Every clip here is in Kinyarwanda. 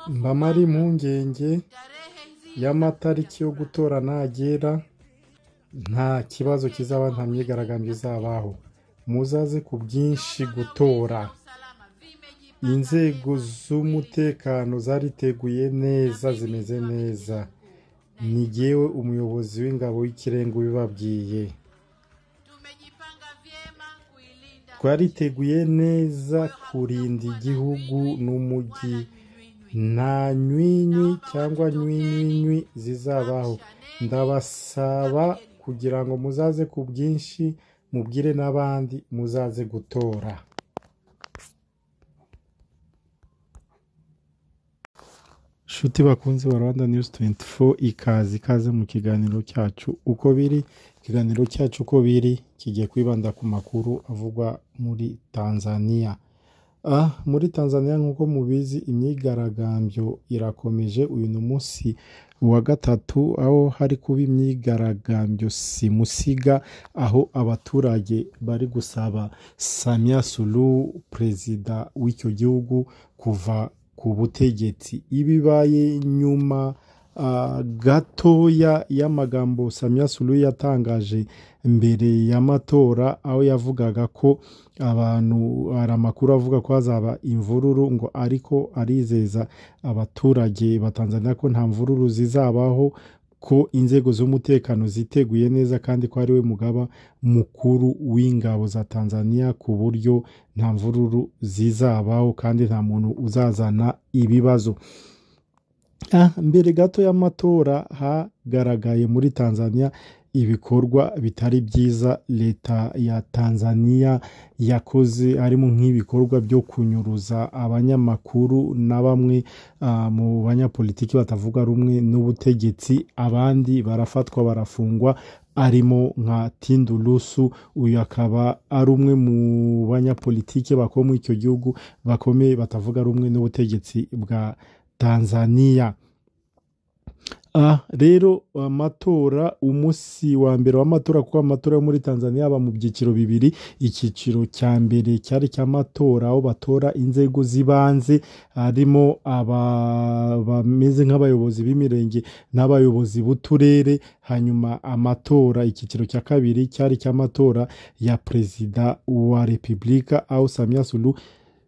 Mbamara impungenge y'amatariki yo gutora nagera, nta kibazo kizaba, nta myigaragambyo izabaho. Muzaze ku bwinshi gutora. Inzego z'umutekano zariteguye neza, zimeze neza. Ni jyewe umuyobozi w'ingabo w'ikirenga ubibabwiye. Twariteguye neza kurinda igihugu n'umujyi. Nta nywinywi cyangwa nywinywinywi zizabaho. Ndabasaba kugira ngo muzaze ku bwinshi, mubwire n'abandi muzaze gutora. Nshuti bakunzi ba Rwanda News 24, ikaze ikaze mu kiganiro cyacu uko biri. Ikiganiro cyacu uko biri kigiye kwibanda ku makuru avugwa muri Tanzania. Muri Tanzania nk'uko mubizi imyigaragambyo irakomeje. Uyu ni umunsi wa gatatu aho hari kuba imyigaragambyo simusiga, aho abaturage bari gusaba Samia Suluhu, perezida w'icyo gihugu, kuva ku butegetsi. Ibibaye nyuma gatoya y'amagambo Samia Suluhu yatangaje mbere y'amatora, aho yavugaga ko abantu, hari amakuru avuga ko hazaba imvururu, ngo ariko arizeza abaturage ba Tanzania ko nta mvururu zizabaho, ko inzego z'umutekano ziteguye neza, kandi ko ari we mugaba mukuru w'ingabo za Tanzania, ku buryo nta mvururu zizabaho kandi nta muntu uzazana ibibazo. Mbere gato y'amatora hagaragaye muri Tanzania ibikorwa bitari byiza leta ya Tanzania yakoze, harimo nk'ibikorwa byo kunyuruza abanyamakuru na bamwe mu banyapolitiki batavuga rumwe n'ubutegetsi, abandi barafatwa barafungwa, arimo nka Tundu Lissu. Uyu akaba ari umwe mu banyapolitiki bakomeye muri icyo gihugu, bakomeye batavuga rumwe n'ubutegetsi bwa Tanzania. Rero amatora, umunsi wa mbere w'amatora, kuko amatora yo muri Tanzania aba mu byiciro bibiri. Icyiciro cya mbere cyari cy'amatora aho batora inzego z'ibanze, harimo bameze nk'abayobozi b'imirenge n'abayobozi b'uturere. Hanyuma amatora, icyiciro cya kabiri cyari cy'amatora ya perezida wa repubulika, aho Samia Suluhu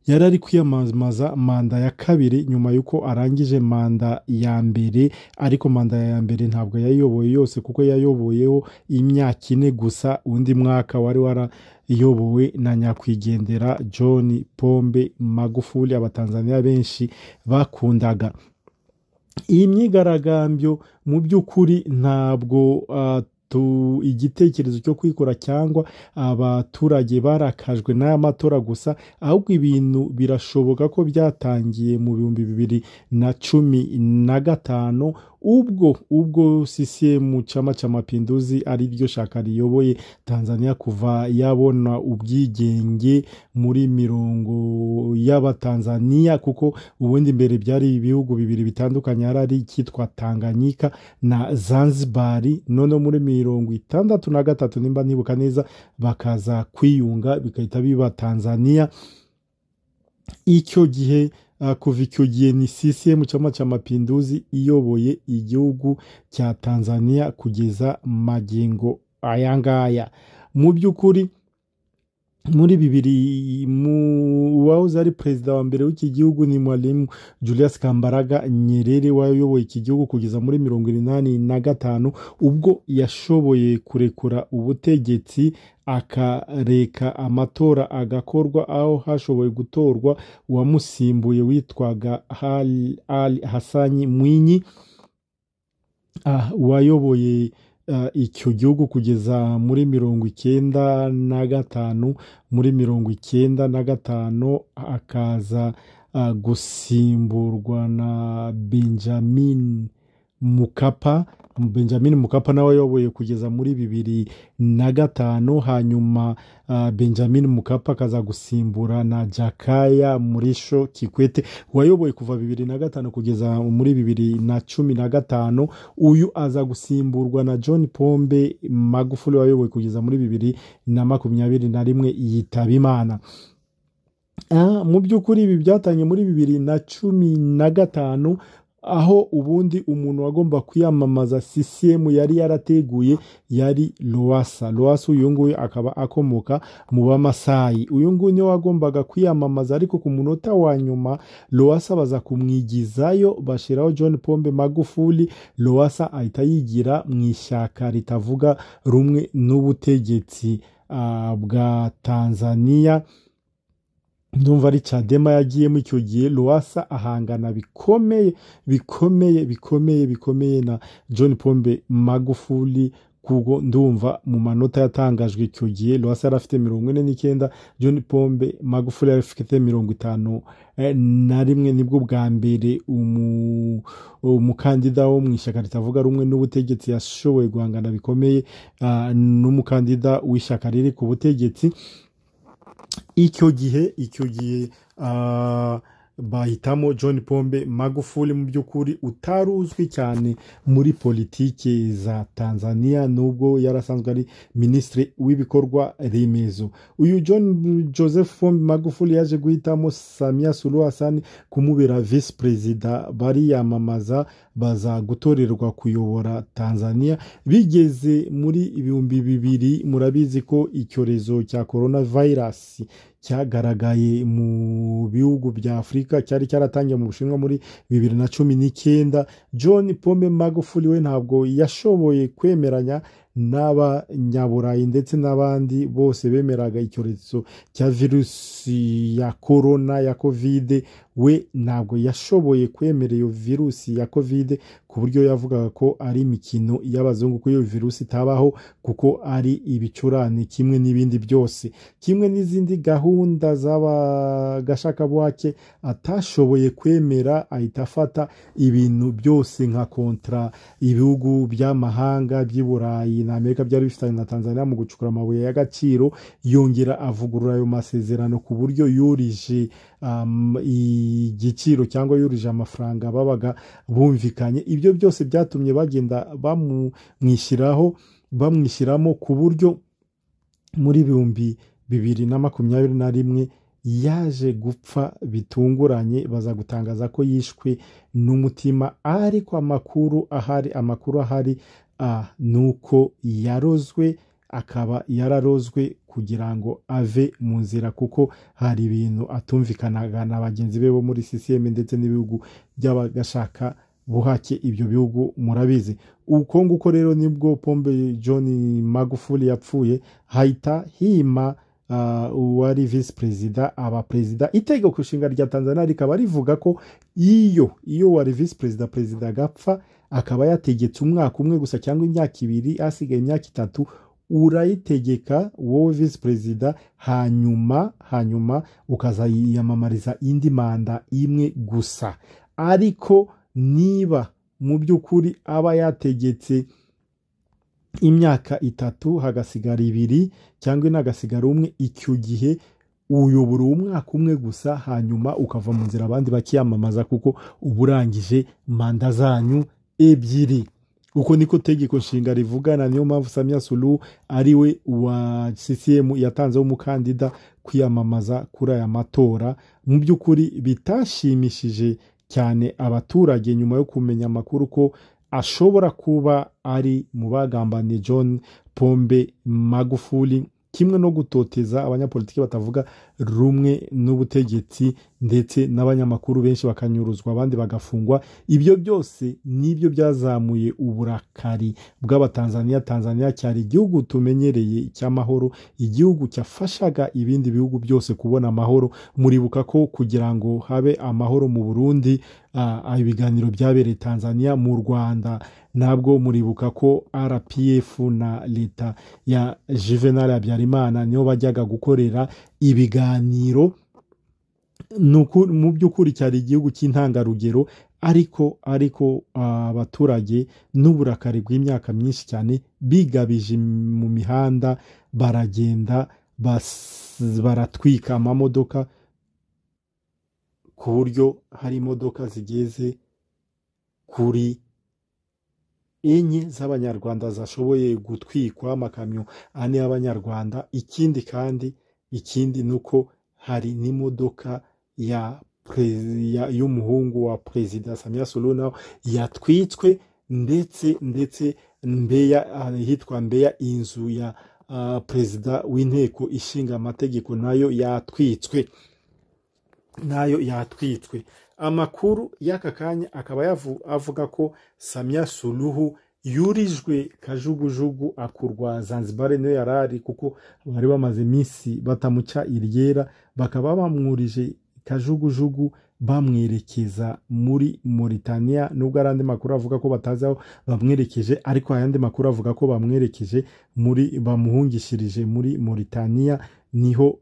yari ari kwiyamamaza manda ya kabiri nyuma y'uko arangije manda ya mbere. Ariko manda ya mbere ntabwo yayiyoboye yose, kuko yayoboyeho imyaka 4 gusa. Undi mwaka wari warayobowe na nyakwigendera John Pombe Magufuli, abatanzania benshi bakundaga. Iyi myigaragambyo mu by'ukuri ntabwo igitekerezo cyo kwikora cyangwa abaturage barakajwe n'aya matora gusa, ahubwo ibintu birashoboka ko byatangiye mu 2015, ubwo CCM Chama cha Mapinduzi ari ryo shaka riyoboye Tanzania kuva yabona ubwigenge muri mirongo y'abatanzania, kuko ubundi mbere byari ibihugu bibiri bitandukanye, hari icyitwa Tanganyika na Zanzibar. None muri 63 nimba nibuka neza bakaza kwiyunga bikahita biba Tanzania. Icyo gihe, kuva icyo gihe ni CCM Chama cha Mapinduzi iyoboye igihugu cya Tanzania kugeza magingo aya ngaya. Mu by'ukuri muri bibiri, wahoze ari perezida wa mbere w'iki gihugu ni Mwalimu Julius Kambarage Nyerere, wayoboye iki gihugu kugeza muri 85, ubwo yashoboye kurekura ubutegetsi akareka amatora agakorwa, aho hashoboye gutorwa uwamusimbuye witwaga Ali Hassan Mwinyi, wayoboye icyo gihugu kugeza muri 95. Muri 95 akaza gusimburwa na Benjamin Mkapa. Benjamin Mkapa nawe yayoboye kugeza muri 2005. Hanyuma Benjamin Mkapa akaza gusimbura na Jakaya Mrisho Kikwete wayoboye kuva 2005 kugeza muri 2015. Uyu aza gusimburwa na John Pombe Magufuli wayoboye kugeza muri 2021 yitaba Imana. Mu by'ukuri ibi byatangiye muri 2015, aho ubundi umuntu wagomba kwiyamamaza CCM yari yarateguye yari Lowassa. Lowassa uyu nguyu akaba akomoka mu Bamasayi. Uyu nguyu niwe wagombaga kwiyamamaza, ariko ku munota wa nyuma Lowassa baza kumwigizayo, bashiraho John Pombe Magufuli. Lowassa ahita yigira mu ishyaka ritavuga rumwe n'ubutegetsi bwa Tanzania. Ndumva ari Chadema yagiyemo icyo gihe. Lowassa ahangana bikomeye bikomeye bikomeye bikomeye na John Pombe Magufuli, kuko ndumva mu manota yatangajwe icyo gihe Lowassa yari afite 49, John Pombe Magufuli yari afite 51. Nibwo bwa mbere umukandida wo mu ishyaka ritavuga rumwe n'ubutegetsi yashoboye guhangana bikomeye n'umukandida w'ishyaka riri ku butegetsi. Icyo gihe bahitamo John Pombe Magufuli, mu by'ukuri utari uzwi cyane muri politiki za Tanzania, nubwo yarasanzwe ari minisitiri w'ibikorwa remezo. Uyu John Joseph Pombe Magufuli yaje guhitamo Samia Suluhu Hassan kumubera vice perezida, bariyamamaza baza gutorerwa kuyobora Tanzania. Bigeze muri 2000, murabizi ko icyorezo cya coronavirus cyagaragaye mu bihugu bya Afurika, cyari cyaratangiye mu Bushinwa muri 2019. John Pombe Magufuli we ntabwo yashoboye kwemeranya n'abanyaburayi ndetse n'abandi bose bemeraga icyorezo cya virusi ya corona ya covid. We ntabwo yashoboye kwemera iyo virusi ya covid, ku buryo yavugaga ko ari imikino y'abazungu, ko iyo virusi itabaho, kuko ari ibicurane kimwe n'ibindi byose, kimwe n'izindi gahunda z'abagashakabuhake atashoboye kwemera. Ahita afata ibintu byose nka kontra ibihugu by'amahanga by'i Burayi na Amerika byari bifitanye na Tanzania mu gucukura amabuye y'agaciro, yongera avugurura ayo masezerano ku buryo yurije igiciro cyangwa yurije amafaranga babaga bumvikanye. Ibyo byose byatumye bagenda bamwishyiramo, ku buryo muri 2021 yaje gupfa bitunguranye, baza gutangaza ko yishwe n'umutima. Ariko amakuru ahari nuko yarozwe, akaba yararozwe kugira ngo ave mu nzira, kuko hari ibintu atumvikanaga na bagenzi be bo muri CCM ndetse n'ibihugu by'abagashaka buhake. Ibyo bihugu murabizi. Uko nguko rero nibwo Pombe John Magufuli yapfuye, hahita hima uwari vice perezida aba perezida. Itegeko nshinga rya Tanzania rikaba rivuga ko iyo wari vice perezida, perezida agapfa akaba yategetse umwaka umwe gusa cyangwa imyaka 2, asigaye imyaka 3, urayitegeka wowe vice perezida, hanyuma ukazayiyamamariza indi manda imwe gusa. Ariko niba mu by'ukuri aba yategetse imyaka 3 hagasigara 2 cyangwa inagasigara 1, icyo gihe uyobora umwaka umwe gusa, hanyuma ukava mu nzira abandi bakiyamamaza, kuko uburangije manda zanyu 2. Uko niko tegeko nshinga rivugana. Niyo mpamvu Samia Suluhu ari we wa CCM yatanze umukandida kwiyamamaza kuri aya matora. Mu by'ukuri bitashimishije cyane abaturage nyuma yo kumenya amakuru ko ashobora kuba ari mu bagambaniye John Pombe Magufuli, kimwe no gutoteza abanyapolitiki batavuga rumwe n'ubutegetsi, ndetse n'abanyamakuru benshi bakanyuruzwa abandi bagafungwa. Ibyo byose nibyo byazamuye uburakari bw'abatanzania. Tanzania cyari igihugu tumenyereye cy'amahoro, igihugu cyafashaga ibindi bihugu byose kubona amahoro. Muribuka ko kugira ngo habe amahoro mu Burundi ibiganiro byabereye Tanzania. Mu Rwanda nabwo muribuka ko RPF na leta ya Juvenal Habyarimana niyo bajyaga gukorera ibiganiro. Mu by'ukuri cyari igihugu cy'intangarugero, ariko abaturage n'uburakari bw'imyaka myinshi cyane bigabije mu mihanda, baragenda baratwika amamodoka ku buryo hari imodoka zigeze kuri 4 z'abanyarwanda zashoboye gutwikwa, amakamyo 4 y'abanyarwanda. Ikindi kandi nuko hari n'imodoka y'umuhungu wa Perezida Samia Suluhu nawe yatwitswe, ndetse Mbeya, hitwa Mbeya, inzu ya Perezida w'inteko ishinga amategeko nayo yatwitswe. Amakuru y'aka kanya akaba avuga ko Samia Suluhu yurijwe kajugujugu akurwa Zanzibar, niyo yarari kuko bari bamaze iminsi batamuca iryera, bakaba bamwurije kajugujugu bamwerekeza muri Mauritania, nubwo ari andi makuru avuga ko batazi aho bamwerekeje, ariko ayandi makuru avuga ko bamwerekeje muri, bamuhungishirije muri Mauritania niho.